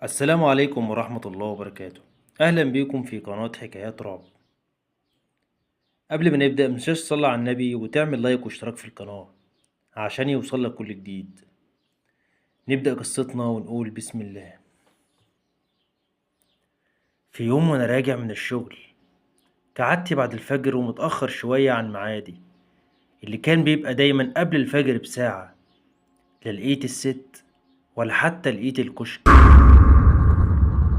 السلام عليكم ورحمة الله وبركاته. أهلا بيكم في قناة حكايات رعب. قبل ما نبدأ متنساش تصلي على النبي وتعمل لايك واشتراك في القناة عشان يوصلك كل جديد. نبدأ قصتنا ونقول بسم الله. في يوم وانا راجع من الشغل كعدتي بعد الفجر ومتأخر شوية عن ميعادي اللي كان بيبقى دايما قبل الفجر بساعة، لا لقيت الست ولا حتى لقيت الكشك.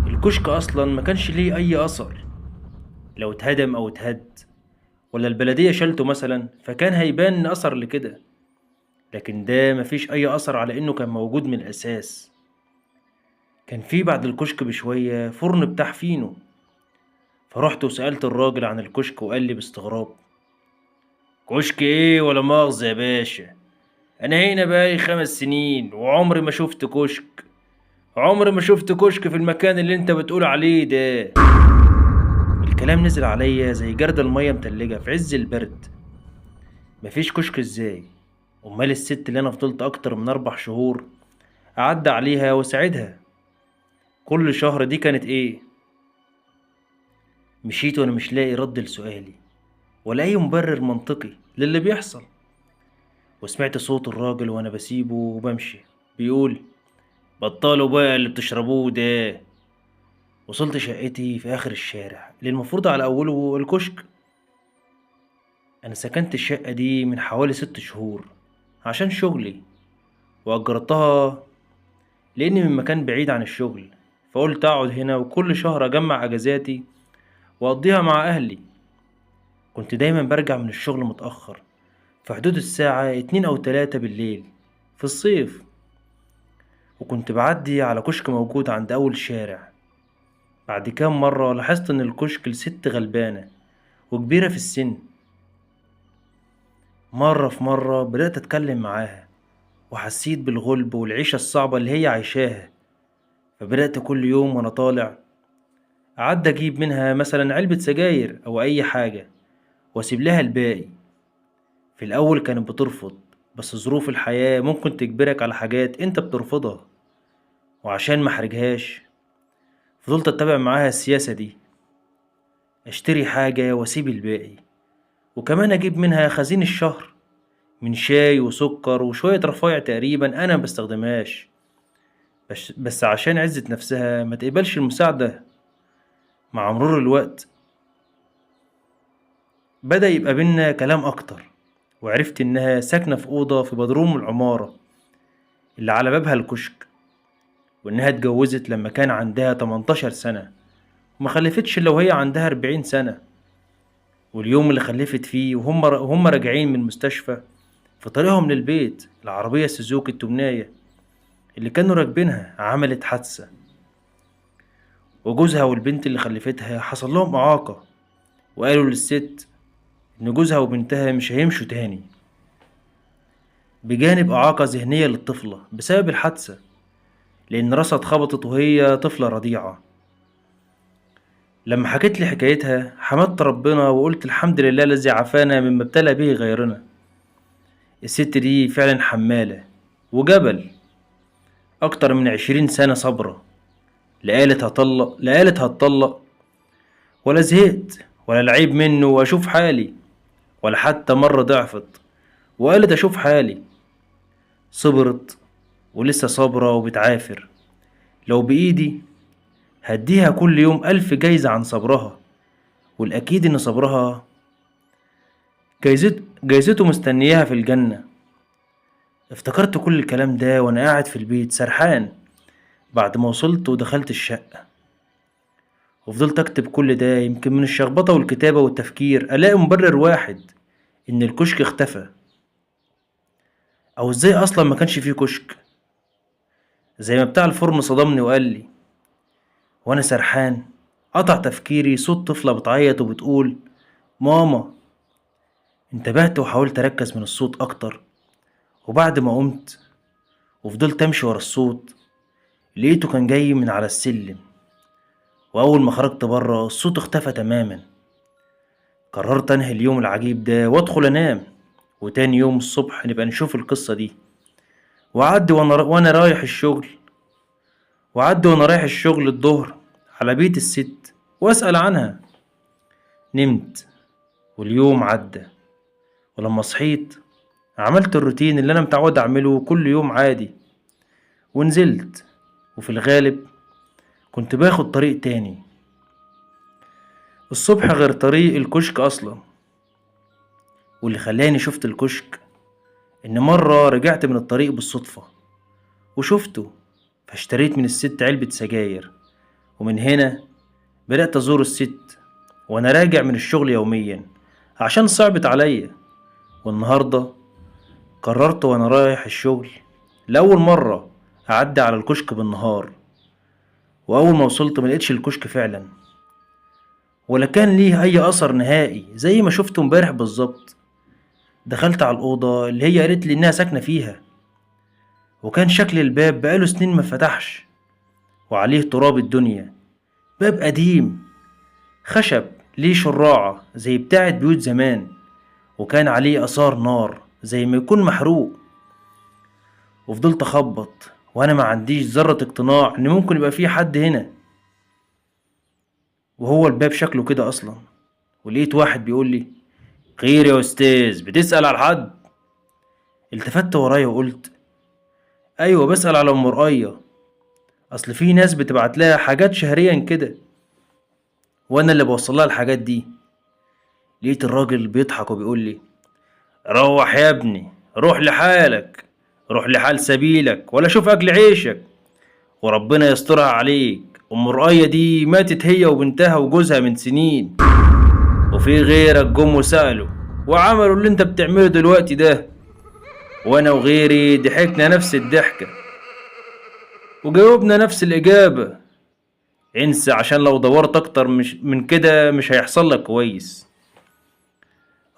الكشك أصلا ما كانش ليه أي أثر، لو اتهدم أو اتهد ولا البلدية شالته مثلا فكان هيبان أثر لكده، لكن ده مفيش أي أثر على إنه كان موجود من الأساس. كان في بعد الكشك بشوية فرن بتاع فينو، فرحت وسألت الراجل عن الكشك وقال لي باستغراب: كشك إيه ولا مؤاخذة يا باشا، أنا هنا بقالي 5 سنين وعمري ما شفت كشك، عمري ما شفت كشك في المكان اللي انت بتقول عليه ده. الكلام نزل عليا زي جرد المية متلجة في عز البرد. مفيش كشك ازاي؟ امال الست اللي انا فضلت اكتر من 4 شهور اعدي عليها واساعدها كل شهر دي كانت ايه؟ مشيت وانا مش لاقي رد لسؤالي ولا اي مبرر منطقي للي بيحصل. وسمعت صوت الراجل وانا بسيبه وبمشي بيقول: بطلوا بقى اللي بتشربوه ده. وصلت شقتي في آخر الشارع اللي المفروض على أوله الكشك. أنا سكنت الشقة دي من حوالي 6 شهور عشان شغلي، وأجرتها لأني من مكان بعيد عن الشغل، فقلت أقعد هنا وكل شهر أجمع أجازاتي وأقضيها مع أهلي. كنت دايما برجع من الشغل متأخر في حدود الساعة 2 أو 3 بالليل في الصيف، وكنت بعدي على كشك موجود عند أول شارع. بعد كام مرة لاحظت إن الكشك لست غلبانة وكبيرة في السن. مرة في مرة بدأت أتكلم معاها وحسيت بالغلب والعيشة الصعبة اللي هي عايشاها، فبدأت كل يوم وأنا طالع أعد أجيب منها مثلا علبة سجاير أو أي حاجة وأسيب لها الباقي. في الأول كانت بترفض، بس ظروف الحياة ممكن تجبرك على حاجات أنت بترفضها، وعشان ما احرجهاش فضلت اتبع معاها السياسة دي، اشتري حاجة واسيب الباقي، وكمان اجيب منها خزين الشهر من شاي وسكر وشوية رفايع تقريبا انا ما بستخدمهاش، بس عشان عزة نفسها ما تقبلش المساعدة. مع مرور الوقت بدأ يبقى بينا كلام اكتر، وعرفت انها ساكنة في أوضة في بدروم العمارة اللي على بابها الكشك، وإنها اتجوزت لما كان عندها 18 سنة وما خلفتش إلا وهي عندها 40 سنة. واليوم اللي خلفت فيه وهم راجعين من المستشفى في طريقهم للبيت، العربية سوزوكي التمناية اللي كانوا راكبينها عملت حادثة، وجوزها والبنت اللي خلفتها حصل لهم إعاقة، وقالوا للست إن جوزها وبنتها مش هيمشوا تاني، بجانب إعاقة ذهنية للطفلة بسبب الحادثة لأن راسها اتخبطت وهي طفلة رضيعة. لما حكيت لي حكايتها حمدت ربنا وقلت الحمد لله الذي عافانا مما ابتلى به غيرنا. الست دي فعلا حمالة وجبل، أكتر من 20 سنة صبرة، لا قالت هطلق لا قالت هتطلق ولا زهقت ولا العيب منه وأشوف حالي، ولا حتى مرة ضعفت وقالت أشوف حالي. صبرت ولسه صابرة وبتعافر. لو بإيدي هديها كل يوم 1000 جايزة عن صبرها، والأكيد إن صبرها جايزته مستنياها في الجنة. افتكرت كل الكلام ده وأنا قاعد في البيت سرحان بعد ما وصلت ودخلت الشقة، وفضلت أكتب كل ده. يمكن من الشخبطة والكتابة والتفكير ألاقي مبرر واحد إن الكشك اختفى، أو إزاي أصلا ما كانش فيه كشك، زي ما بتاع الفرن صدمني وقال لي. وأنا سرحان قطع تفكيري صوت طفلة بتعيط وبتقول ماما. انتبهت وحاولت أركز من الصوت أكتر، وبعد ما قمت وفضلت أمشي ورا الصوت لقيته كان جاي من على السلم، وأول ما خرجت برا الصوت اختفى تماما. قررت أنهي اليوم العجيب ده وأدخل أنام، وتاني يوم الصبح نبقى نشوف القصة دي. وأعدي وأنا رايح الشغل وعدي وأنا رايح الشغل الظهر على بيت الست وأسأل عنها. نمت واليوم عدى، ولما صحيت عملت الروتين اللي أنا متعود أعمله كل يوم عادي، ونزلت، وفي الغالب كنت باخد طريق تاني الصبح غير طريق الكشك أصلا. واللي خلاني شفت الكشك إن مرة رجعت من الطريق بالصدفة وشفته، فاشتريت من الست علبة سجاير، ومن هنا بدأت أزور الست وأنا راجع من الشغل يوميا عشان صعبت عليا. والنهاردة قررت وأنا رايح الشغل لأول مرة أعدي على الكشك بالنهار، وأول ما وصلت ما لقيتش الكشك فعلا، ولا كان ليه أي أثر نهائي زي ما شفته امبارح بالظبط. دخلت على الأوضة اللي هي قالت لي إنها ساكنة فيها، وكان شكل الباب بقاله سنين ما فتحش، وعليه تراب الدنيا. باب قديم خشب ليه شراعة زي بتاعة بيوت زمان، وكان عليه آثار نار زي ما يكون محروق. وفضلت أخبط وأنا ما عنديش ذرة اقتناع إن ممكن يبقى في حد هنا، وهو الباب شكله كده أصلا. ولقيت واحد بيقول لي: خير يا أستاذ، بتسأل على حد؟ التفت ورايا وقلت: أيوة بسأل على أم رقية، أصل في ناس بتبعت لها حاجات شهريا كده، وأنا اللي بوصل لها الحاجات دي. لقيت الراجل بيضحك وبيقول لي: روح يا ابني، روح لحالك، روح لحال سبيلك، ولا شوف أكل عيشك، وربنا يسترها عليك. أم رقية دي ماتت هي وبنتها وجوزها من سنين، وفي غيرك جم وسألوا وعملوا اللي انت بتعمله دلوقتي ده، وانا وغيري ضحكنا نفس الضحكة وجاوبنا نفس الإجابة. انسى، عشان لو دورت أكتر مش من كده مش هيحصل لك كويس.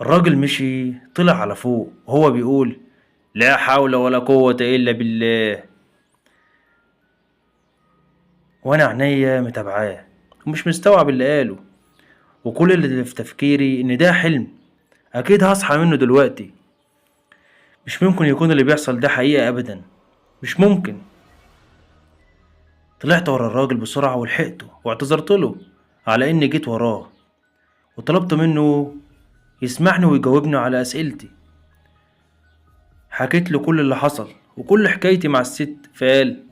الراجل مشي طلع على فوق وهو بيقول: لا حول ولا قوة إلا بالله. وانا عينيا متابعاه ومش مستوعب اللي قاله، وكل اللي في تفكيري ان ده حلم اكيد هصحى منه دلوقتي. مش ممكن يكون اللي بيحصل ده حقيقة ابدا، مش ممكن. طلعت ورا الراجل بسرعة ولحقته واعتذرت له على اني جيت وراه، وطلبت منه يسمعني ويجاوبني على اسئلتي. حكيت له كل اللي حصل وكل حكايتي مع الست، فقال: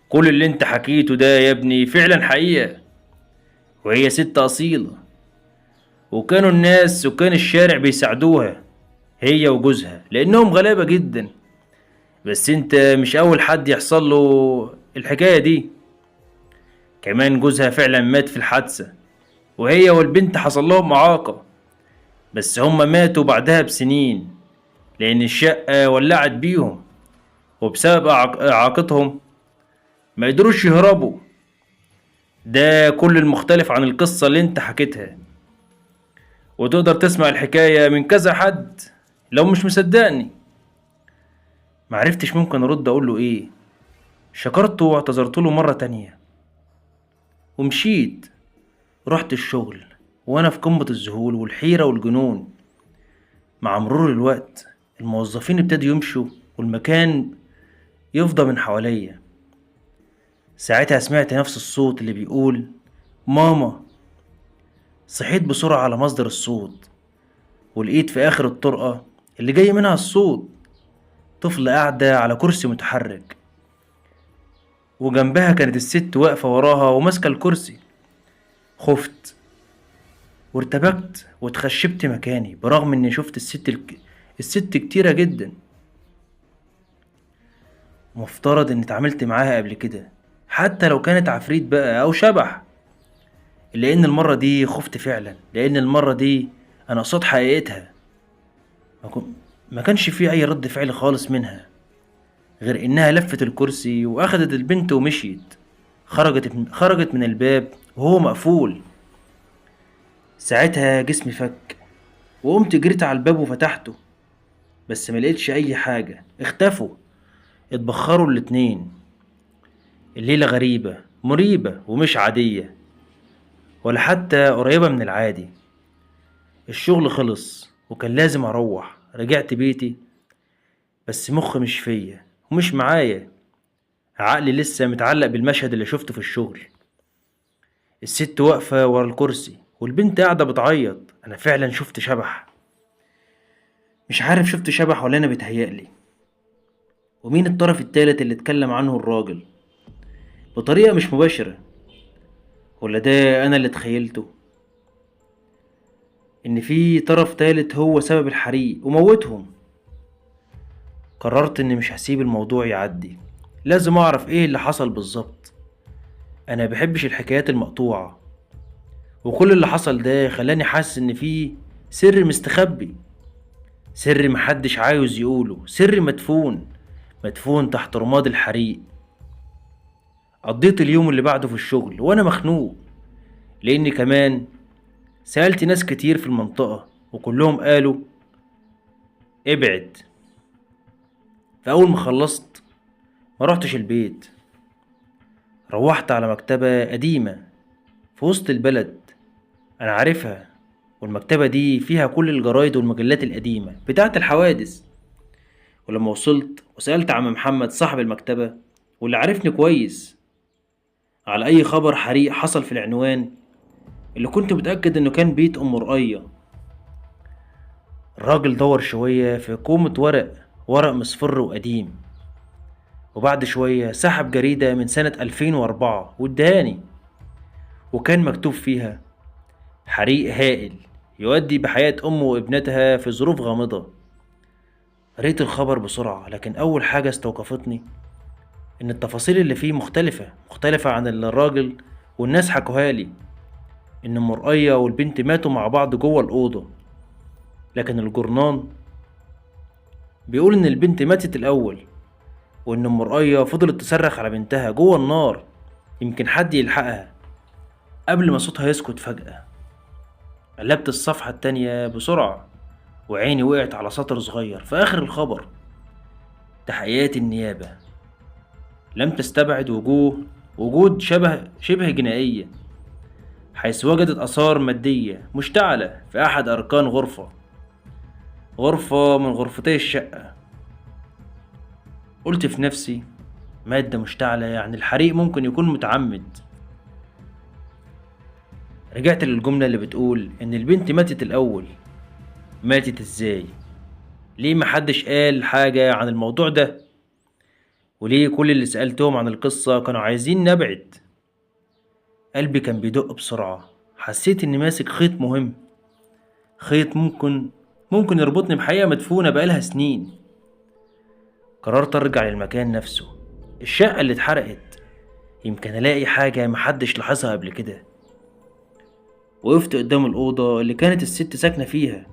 كل اللي انت حكيته ده يا ابني فعلا حقيقة، وهي ست أصيلة، وكانوا الناس سكان الشارع بيساعدوها هي وجوزها لأنهم غلابة جدا، بس انت مش أول حد يحصل له الحكاية دي. كمان جوزها فعلا مات في الحادثة، وهي والبنت حصل لهم إعاقة، بس هما ماتوا بعدها بسنين لأن الشقة ولعت بيهم، وبسبب إعاقتهم ما يقدروش يهربوا. ده كل المختلف عن القصة اللي انت حكيتها، وتقدر تسمع الحكاية من كذا حد لو مش مصدقني. معرفتش ممكن ارد اقول له ايه. شكرته واعتذرت له مرة تانية ومشيت. رحت الشغل وانا في قمة الذهول والحيرة والجنون. مع مرور الوقت الموظفين ابتدوا يمشوا والمكان يفضى من حواليا. ساعتها سمعت نفس الصوت اللي بيقول ماما. صحيت بسرعة على مصدر الصوت، ولقيت في آخر الطرقة اللي جاي منها الصوت طفل قاعدة على كرسي متحرك، وجنبها كانت الست واقفة وراها وماسكة الكرسي. خفت وارتبكت واتخشبت مكاني، برغم اني شفت الست كتيرة جدا، مفترض اني اتعاملت معاها قبل كده حتى لو كانت عفريت بقى او شبح، لان المرة دي خفت فعلا، لان المرة دي انا قصاد حقيقتها. ما كانش في اي رد فعل خالص منها غير انها لفت الكرسي واخدت البنت ومشيت. خرجت من الباب وهو مقفول. ساعتها جسمي فك وقمت جريت على الباب وفتحته، بس ما لقيتش اي حاجة. اختفوا، اتبخروا الاتنين. الليلة غريبة مريبة ومش عادية ولا حتى قريبة من العادي. الشغل خلص وكان لازم اروح. رجعت بيتي بس مخي مش فيا ومش معايا. عقلي لسه متعلق بالمشهد اللي شفته في الشغل. الست واقفة ورا الكرسي والبنت قاعدة بتعيط. أنا فعلا شفت شبح، مش عارف شفت شبح ولا أنا بيتهيألي. ومين الطرف التالت اللي اتكلم عنه الراجل بطريقة مش مباشرة؟ ولا ده أنا اللي تخيلته إن في طرف تالت هو سبب الحريق وموتهم؟ قررت إني مش هسيب الموضوع يعدي، لازم أعرف إيه اللي حصل بالظبط. أنا بحبش الحكايات المقطوعة، وكل اللي حصل ده خلاني حاسس إن في سر مستخبي، سر محدش عاوز يقوله، سر مدفون، مدفون تحت رماد الحريق. قضيت اليوم اللي بعده في الشغل وأنا مخنوق، لأني كمان سألت ناس كتير في المنطقة وكلهم قالوا ابعد. فأول ما خلصت ما روحتش البيت، روحت على مكتبة قديمة في وسط البلد أنا عارفها، والمكتبة دي فيها كل الجرايد والمجلات القديمة بتاعة الحوادث. ولما وصلت وسألت عم محمد صاحب المكتبة واللي عارفني كويس على أي خبر حريق حصل في العنوان اللي كنت متأكد إنه كان بيت أم رقية، الراجل دور شوية في كومة ورق مصفر وقديم، وبعد شوية سحب جريدة من سنة 2004 وادهاني، وكان مكتوب فيها حريق هائل يؤدي بحياة أم وابنتها في ظروف غامضة. قريت الخبر بسرعة، لكن أول حاجة استوقفتني إن التفاصيل اللي فيه مختلفة عن اللي الراجل والناس حكوها لي، إن أم رقية والبنت ماتوا مع بعض جوه الأوضة، لكن الجرنان بيقول إن البنت ماتت الأول، وإن أم رقية فضلت تصرخ على بنتها جوه النار يمكن حد يلحقها قبل ما صوتها يسكت فجأة. قلبت الصفحة التانية بسرعة وعيني وقعت على سطر صغير في آخر الخبر: تحقيقات النيابة لم تستبعد وجود شبه جنائية، حيث وجدت آثار مادية مشتعلة في أحد أركان غرفة من غرفتي الشقة. قلت في نفسي مادة مشتعلة يعني الحريق ممكن يكون متعمد. رجعت للجملة اللي بتقول إن البنت ماتت الأول. ماتت إزاي؟ ليه محدش قال حاجة عن الموضوع ده؟ وليه كل اللي سألتهم عن القصة كانوا عايزين نبعد؟ قلبي كان بيدق بسرعة، حسيت إني ماسك خيط مهم، خيط ممكن يربطني بحقيقة مدفونة بقالها سنين. قررت أرجع للمكان نفسه، الشقة اللي اتحرقت، يمكن ألاقي حاجة محدش لاحظها قبل كده. وقفت قدام الأوضة اللي كانت الست ساكنة فيها،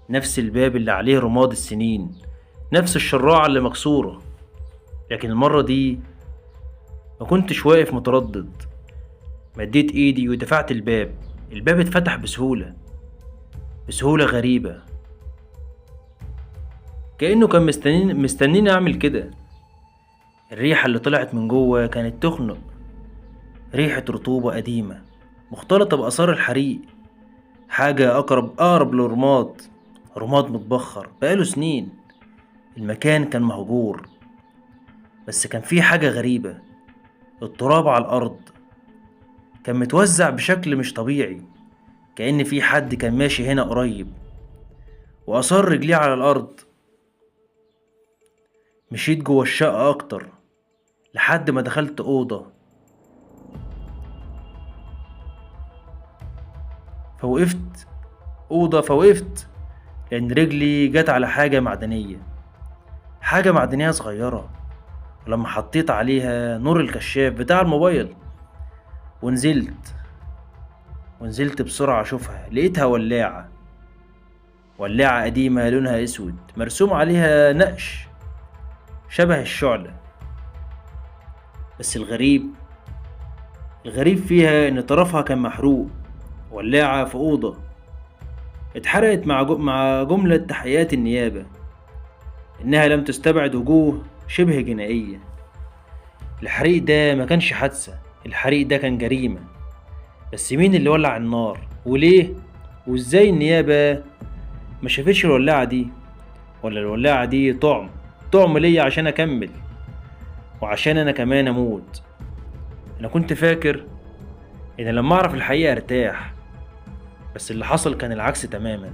نفس الباب اللي عليه رماد السنين، نفس الشراعة اللي مكسورة، لكن المرة دي ما كنتش واقف متردد. مديت ايدي ودفعت الباب. الباب اتفتح بسهولة، بسهولة غريبة، كأنه كان مستنيني اعمل كده. الريحة اللي طلعت من جوه كانت تخنق، ريحة رطوبة قديمة مختلطة بآثار الحريق، حاجة أقرب لرماد، رماد متبخر بقاله سنين. المكان كان مهجور، بس كان فيه حاجة غريبة، التراب على الأرض كان متوزع بشكل مش طبيعي، كأن في حد كان ماشي هنا قريب وأصر رجليه على الأرض. مشيت جوه الشقة أكتر لحد ما دخلت أوضة، فوقفت فوقفت لأن رجلي جت على حاجة معدنية، حاجة معدنية صغيرة، ولما حطيت عليها نور الكشاف بتاع الموبايل ونزلت بسرعة أشوفها، لقيتها ولاعة، ولاعة قديمة لونها أسود مرسوم عليها نقش شبه الشعلة. بس الغريب فيها إن طرفها كان محروق. ولاعة في أوضة اتحرقت مع جملة تحقيقات النيابة إنها لم تستبعد وجوه شبه جنائية. الحريق ده ما كانش حادثة، الحريق ده كان جريمة. بس مين اللي ولع النار وليه؟ وازاي النيابة ما شافتش الولاعة دي؟ ولا الولاعة دي طعم ليا عشان أكمل؟ وعشان أنا كمان أموت. أنا كنت فاكر إن لما أعرف الحقيقة أرتاح، بس اللي حصل كان العكس تماما.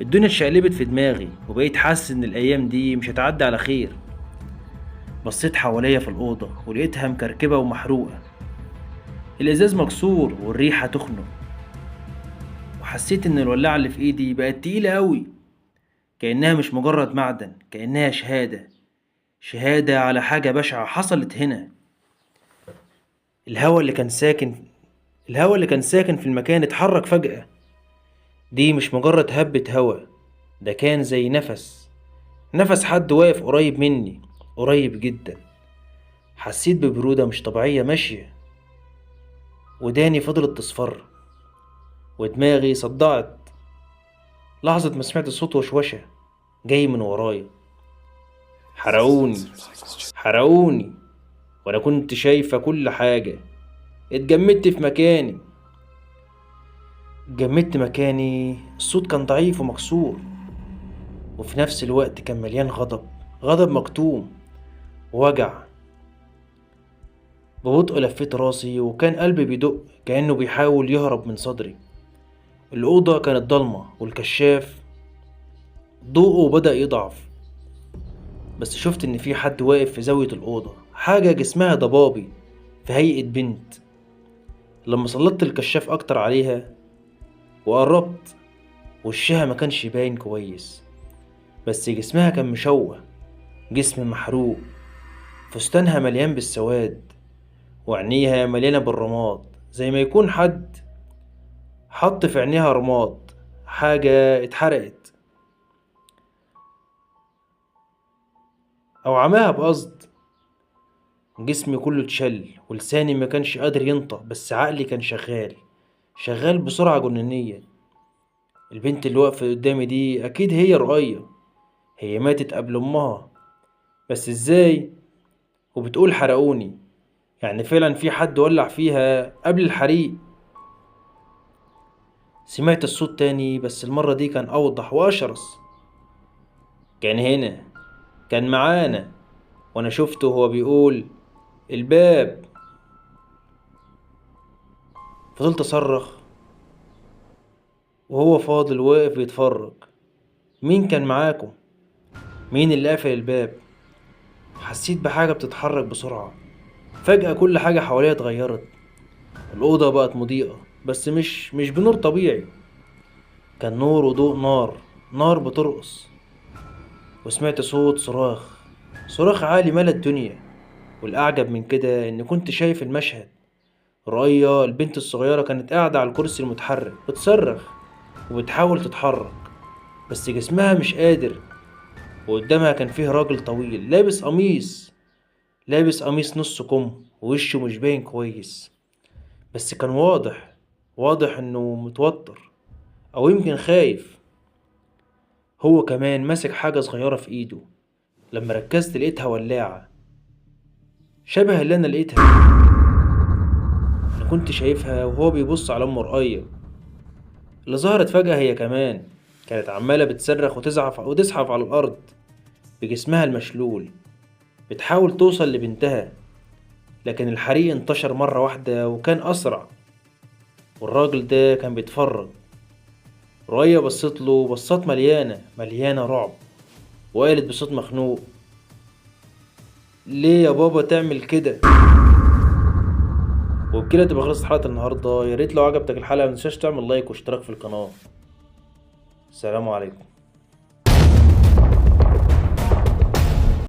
الدنيا اتشقلبت في دماغي، وبقيت حاسس إن الأيام دي مش هتعدي على خير. بصيت حواليا في الأوضة ولقيتها مكركبة ومحروقة، الإزاز مكسور والريحة تخنق، وحسيت إن الولاعة اللي في إيدي بقت تقيلة أوي، كأنها مش مجرد معدن، كأنها شهادة، شهادة على حاجة بشعة حصلت هنا. الهوا اللي كان ساكن في المكان اتحرك فجأة. دي مش مجرد هبة هوا، ده كان زي نفس حد واقف قريب مني، قريب جدا. حسيت ببرودة مش طبيعية ماشية، وداني فضلت تصفر، ودماغي صدعت لحظة ما سمعت صوت وشوشة جاي من ورايا. حرقوني حرقوني، وانا كنت شايفة كل حاجة. اتجمدت في مكاني، اتجمدت مكاني. الصوت كان ضعيف ومكسور، وفي نفس الوقت كان مليان غضب، غضب مكتوم ووجع. ببطء لفيت راسي، وكان قلبي بيدق كأنه بيحاول يهرب من صدري. الأوضة كانت ضلمة، والكشاف ضوءه بدأ يضعف، بس شفت إن في حد واقف في زاوية الأوضة، حاجة جسمها ضبابي في هيئة بنت. لما سلطت الكشاف أكتر عليها وقربت، وشها ما كانش باين كويس، بس جسمها كان مشوه، جسم محروق، فستانها مليان بالسواد، وعينيها مليانة بالرماد، زي ما يكون حد حط في عينيها رماد، حاجة اتحرقت أو عماها بقصد. جسمي كله اتشل، ولساني ما كانش قادر ينطق، بس عقلي كان شغال، شغال بسرعة جنونية. البنت اللي واقفة قدامي دي أكيد هي رؤية، هي ماتت قبل أمها، بس إزاي؟ وبتقول حرقوني، يعني فعلا في حد ولع فيها قبل الحريق. سمعت الصوت تاني، بس المرة دي كان أوضح وأشرس. كان هنا، كان معانا، وأنا شفته وهو بيقول الباب. فضلت أصرخ وهو فاضل واقف بيتفرج. مين كان معاكم؟ مين اللي قفل الباب؟ حسيت بحاجة بتتحرك بسرعة. فجأة كل حاجة حواليا اتغيرت. الأوضة بقت مضيئة، بس مش بنور طبيعي، كان نور وضوء نار، نار بترقص. وسمعت صوت صراخ، صراخ عالي ملا الدنيا. والأعجب من كده إن كنت شايف المشهد. رؤية البنت الصغيرة كانت قاعدة على الكرسي المتحرك، بتصرخ وبتحاول تتحرك، بس جسمها مش قادر. وقدامها كان فيه راجل طويل لابس قميص نص كم، ووشه مش باين كويس، بس كان واضح انه متوتر او يمكن خايف. هو كمان ماسك حاجة صغيرة في ايده، لما ركزت لقيتها ولاعة شبه اللي انا لقيتها. انا كنت شايفها وهو بيبص على ام رؤية اللي ظهرت فجأة. هي كمان كانت عمالة بتصرخ وتزحف على الارض بجسمها المشلول، بتحاول توصل لبنتها، لكن الحريق انتشر مرة واحدة وكان أسرع، والراجل ده كان بيتفرج. رؤية بصت له بصات مليانة رعب، وقالت بصوت مخنوق: ليه يا بابا تعمل كده؟ وبكده تبقى خلصت حلقة النهاردة. يا ريت لو عجبتك الحلقة متنساش تعمل لايك واشتراك في القناة. السلام عليكم.